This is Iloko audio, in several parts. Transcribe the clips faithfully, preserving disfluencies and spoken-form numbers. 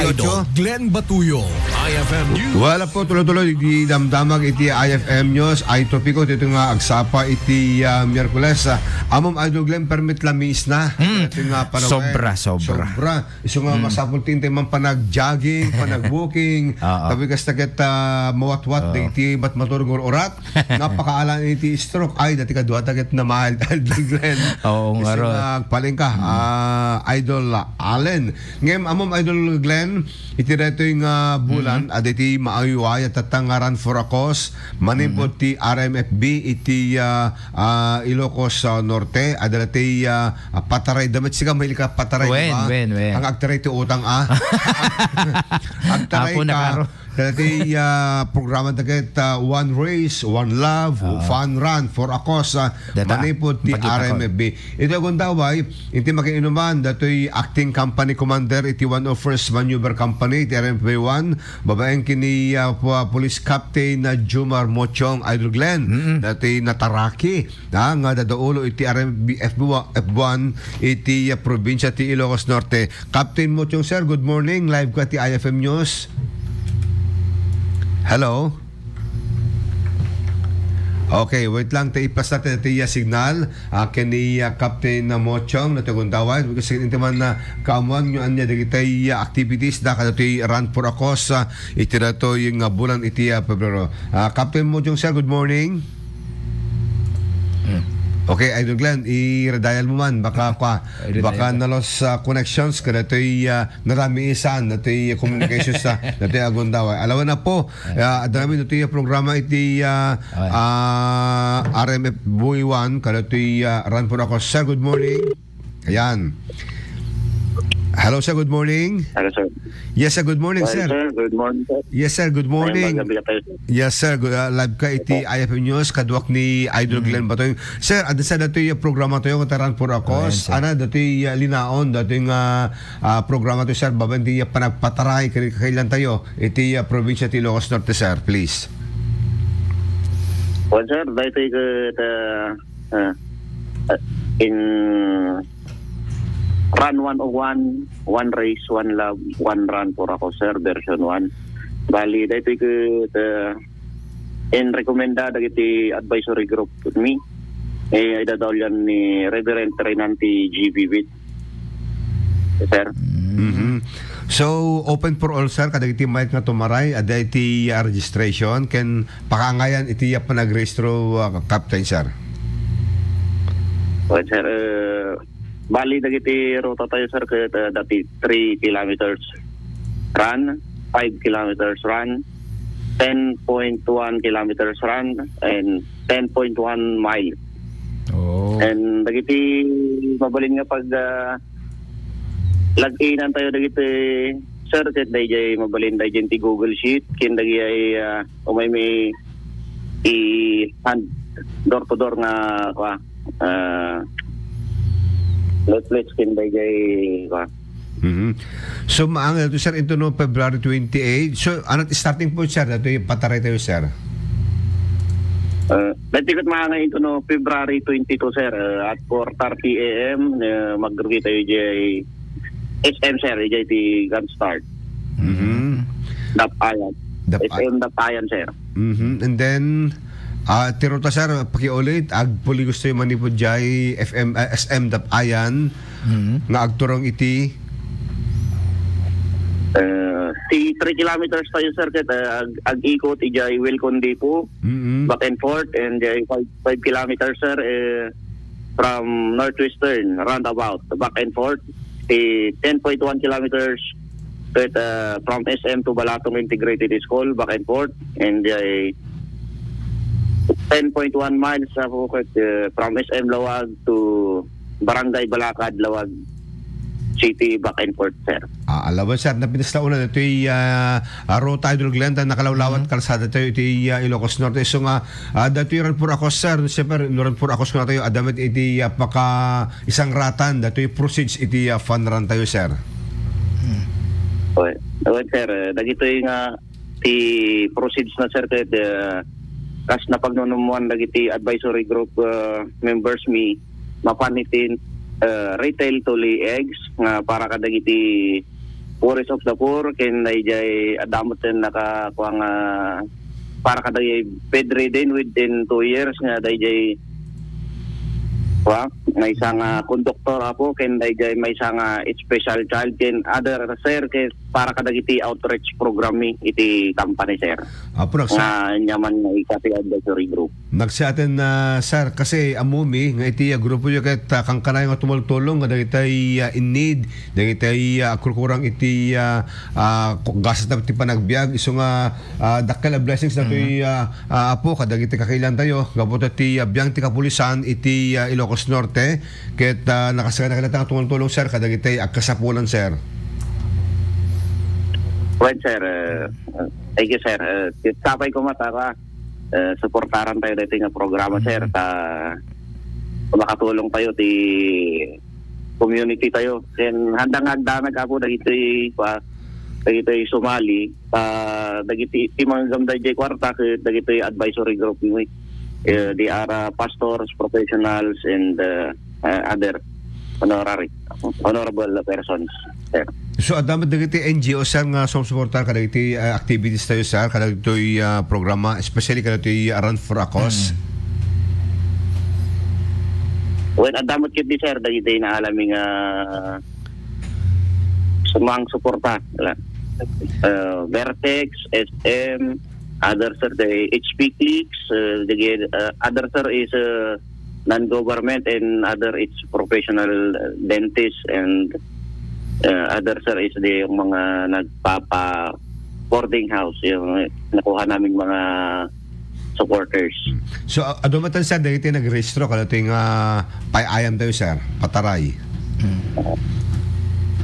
Idol Glenn Batuyo, I F M News. Wala po, tuloy-tuloy di damdamag iti I F M News. Ay topiko dito nga agsapa iti, ah, Miyerkules. Ah, amom Idol Glenn, permit lamis na. Hmm. Ito nga panaway. Sobra, sobra. Sobra. Isu nga masapul ti intay man panag-jogging, panag-walking. Oo. Tabi kasta ket, ah, mawatwat Oo. dagiti matmaturog nga urat. Napakaalan iti stroke. Ay, dati kaduata ket na mild, Idol Glenn. Oo, Isu nga ro. nga agpalengka, ah, Idol Allen. Ngem, amom, Idol Glenn, iti daytoy nga bulan, Mhm. adda iti maayo-ayo a tatta nga Run for a Cause, manipud Mhm. ti R M F B iti, ah, ah, Ilocos, ah, Norte, adda daytoy, ah, ah, pataray. Damet sika, mahilig ka pataray, di Wen, ba? wen, wen. Ang agtaray ti utang, ah. Agtaray Apo, ka. nakaro. Dati, ah, programa ta ket, ah, One Race, One Love, Oo. Fun Run for a Cause, ah, Data, manipud ti pagkita ko. R M F B. Iti agundaway, iti makiinuman, datoy acting company commander iti one oh first Maneuver Company, iti R M F B one, babaen kini, ah, pu-, Police Captain na Jumar Mochong, Idol Glenn, Mm-mm. dati nataraki, ah, nga dadaulo iti R M F B, F B one, F one, iti, ah, probinsya ti Ilocos Norte. Captain Mochong, sir, good morning. Live ka ti I F M News. Hello? Okay, wait lang. Ta ipas natin iti, ah, signal. Ah, ken ni, ah, Captain, ah, Mochong, na ti agundaway. Kasi iti man na kaamuan nyo, anya, dagiti, ah, activities da, kada ti Run for a Cause, ah, iti dato yung, ah, bulan iti, ah, Pebrero. Ah, Captain Mochong, sir, good morning. Hmm. Okay, Idol Glenn, i-redial mo man. Baka, kwa, I-redial baka ko. nalos, ah, connections, kada to'y, ah, naramiisan, datoy communications ta, datoy agundaway. Alawan na po, ah, adda kami datoy programa iti, ah, Okay. ah, R M F B one, kada toy, ah, Run for a Cause. Sir, good morning. Ayan. Hello, sir. Good morning. Hello, sir. Yes, sir. Good morning, Well, sir. sir, good morning, sir. Yes, sir. Good Ay, morning. magandang gabi, sir. Yes, sir. Good, ah, live ka iti Opo. I F M News, kaduak ni Idol Mm. Glenn Batoy. Sir, adda sa datoy programa tayo, nga Run for a Cause. Ayan, sir. Ana, datoy, ah, linaon, datoy nga, ah, programa to, sir. Babaen ti, ah, panagpataray, kay, kailan tayo, iti, ah, probinsya ti Ilocos Norte, sir, please. Well, sir, daytoy ket, ah, ah, ah, in Run one oh one, One Race, One Love, One Run for a Cause, sir, version one. Bali, daytoy ket, ah, in rekomenda dagiti advisory group mi, eh, idadaulyan ni Reverend Renan ti G B B, sir. Mm. Mhm. So, open for all, sir, kadagiti mayat nga tumaray, adda iti, ah, registration, ken pakaangayan iti, ah, panagrehistro, ah, Captain, sir. Well, sir, eh, bali dagiti ruta tayo, sir, ket, eh, dati three kilometers run, five kilometers run, ten point one kilometers run, and ten point one mile. Oh. And dagiti mabalin nga pag, ah, lag-inan tayo dagiti, sir, ket dayjay mabalin dayjay ti Google Sheet, ken dagijay, ah, umay mi i-hand door to door nga, kwa, ah, leaflets ken dayjay, kwa. Mhm. So, maangel to, sir, into no February twenty-eight. So, ano ti starting point, sir? Ito yung pataray tayo, sir. Uh, dati kat maangay into no February twenty-two, sir, uh, at four thirty A M, uh, magrugi tayo jay S M, sir, jay ti gun start. Mhm. Dapayan. Dap- S M Dapayan, sir. Mhm. And then, ah, ti ruta, sir, pakiulit, agpuli gusto yung manipod jay F M, ah, S M Dapayan, Mhm. nga agturong iti? Eh, ti three kilometers tayo, sir, ket, eh, ag-, ag-ikot ijay Wilcon Depot, Mhm. back and forth, and jay five, five kilometers, sir, eh, from Northwestern roundabout, back and forth. Ti ten point one kilometers ket, uh, from S M to Balatong Integrated School, back and forth. And, uh, ten point one miles sa ket, uh, from S M Laoag to Barangay Balakad, Laoag City, back and forth, sir. Ah, alawan, sir, napitas la una, datoy, ah, ah, Ruta Idol Glenn, ta nakalawlawat Mhm. kalsada tayo iti, ah, Ilocos Norte. So nga, ah, datoy Run for a Cause, sir. Siyempre, Run for a Cause nga tayo, adda met iti, ah, paka-, isangratan, datoy proceeds iti, ah, fun run tayo, sir. Well, well, sir, eh, dagitoy nga ti proceeds na, sir, ket, eh, kas napagnunummuan dagiti advisory group, eh, members mi, mapan iti, eh, retail to lay eggs nga para kadagiti Forest of the Poor, ken dayjay adda met ti nakakua nga para kadagiti bedridden within two years nga dayjay kua, maysa nga conductor, Apo, ken dayjay maysa nga special child, ken other, sir, ken para kadagiti outreach program mi iti company, sir. Apo, nagsa- Nga ania man nga ikato ti advisory group. Nagsiaten, ah, sir, kasi ammomi nga iti, ah, grupoyo ket, ah, kankanayo nga tumultulong nga dagiti, ah, in need, dagiti, ah, agkurkurang iti, ah, ah, ku-, gasat ti panagbiag, isu nga, ah, dakkel a blessings datoy, ah, ah, Apo, kadagiti kakilantayo, gapu ta ti, ah, biang ti kapulisan iti, ah, Ilocos Norte, ket, ah, nakasaganakadata nga tumultulong, sir, kadagiti agkasapulan, sir. Well, sir, ah, thank you, sir. Ah, sapay koma, sir, ah, eh, suportaran tayo daytoy nga programa, sir, ta makatulong tayo ti community tayo. Ken handa nga agdanag, Apo, dagitoy pa, dagitoy sumali, ta dagiti ti manggamday jay kwarta ket dagitoy advisory group mi. Eh, they are, uh, pastors, professionals, and, uh, uh, other honorary, honorable persons, sir. So, adda met dagiti N G O, sir, nga sumsuportar kadagiti, ah, activities tayo, sir, kadagitoy, ah, programa, especially kadagitoy, ah, Run for a Cause? Mm. Well, adda met ketdi, sir, dagiti naalami nga sumangsuporta, wala. Uh, Vertex, S M, other, sir, the H P Clinics, uh, the, uh, other, sir, is, uh, non-government, and other is professional, uh, dentist, and, uh, other, sir, is the, yung mga nagpapa boarding house, yung nakuha naming mga supporters. So, a-, adu met, sir, dagiti nagrehistro kadagitoy nga pay-ayam tayo, sir, pataray? Mm.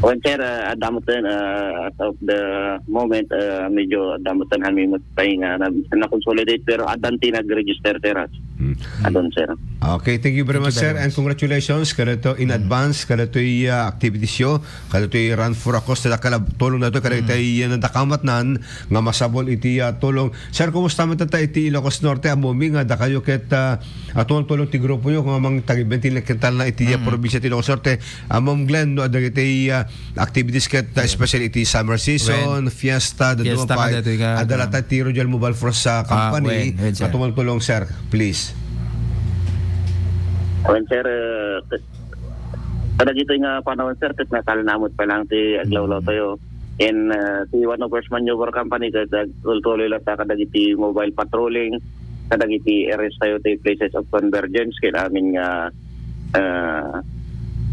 Well, sir, uh, adda met, uh, as of the moment, uh, medyo adda met kami met pay nga na, na-consolidate, pero addan ti nag-register, sir, as Mm. Adun, sir. Okay, thank you very much, sir, and congratulations kadagito in advance kadagitoy, ah, activities yo, kadagitoy Run for a Cause, dakkel a tulong daytoy kadagitoy, ah, nadakamatnan nga masapul iti, ah, tulong. Sir, kumusta met dayta iti Ilocos Norte? Ammomi nga dakayo ket, ah, ah, tulong-tulong ti grupo yo nga mangtagibenti kentalna iti, ah, probinsya ti Ilocos Norte. Ah, Ma'am Glenn, no, dagiti, ah, activities ket, uh, especially iti summer season, fiesta, dadduma pay, adda latta ti Royal Mobile Force, uh, Company nga tumultulong, sir, please. Wen, sir, uh, kadagitoy nga panawen, sir, ket natalnamot pa lang ti aglawlaw tayo. And, uh, ti One First Maneuver Company, ket, uh, tultuloy latta kadagiti mobile patrolling, kadagiti areas tayo, ti places of convergence, ket amin nga ah,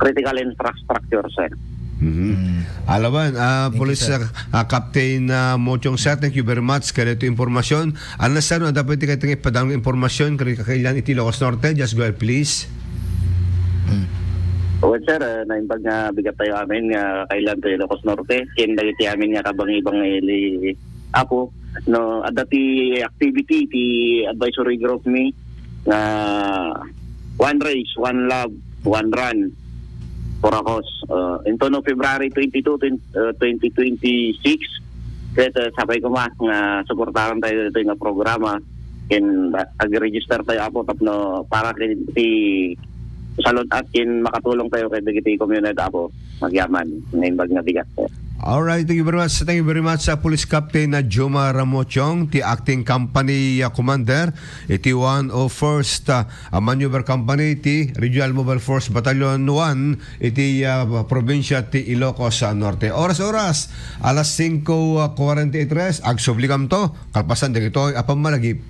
critical infrastructure, sir. Mhm. Mm. Alawan, ah, Police, ah, ah, Captain, ah, Mochong, sir, thank you very much kadagiti impormasyon. Ano, sir, no, dapat ti kayat nga ipadang impormasyon kadagiti kakailan iti Ilocos Norte? Just go ahead, please. Mm. Well, sir, ah, naimbag nga bigat tayo amin nga kakailan ti Ilocos Norte. Ken dagiti amin nga kabangi-bangi, Apo, no, adda ti activity ti advisory group mi nga One Race, One Love, One Run for a Cause. Uh, into no February twenty-two, twen-, uh, twenty twenty-six, ket, uh, sapay koma nga suportaran tayo dito nga programa. Ken, uh, ag-register tayo, Apo, tapno para ken ti salud-at ken makatulong tayo kadagiti komunidad, Apo. Agyaman nga imbag nga bigat, sir. Alright, thank you very much. Thank you very much sa Police Captain na Joma Ramochong, ti acting company, ah, commander iti one oh first, ah, Maneuver Company ti Regional Mobile Force Battalion one iti, ah, probinsya ti Ilocos, ah, Norte. Oras-oras, alas singko, ah, kuwarenta y tres, agsubli kamto, kalpasan dagitoy a pammalagip.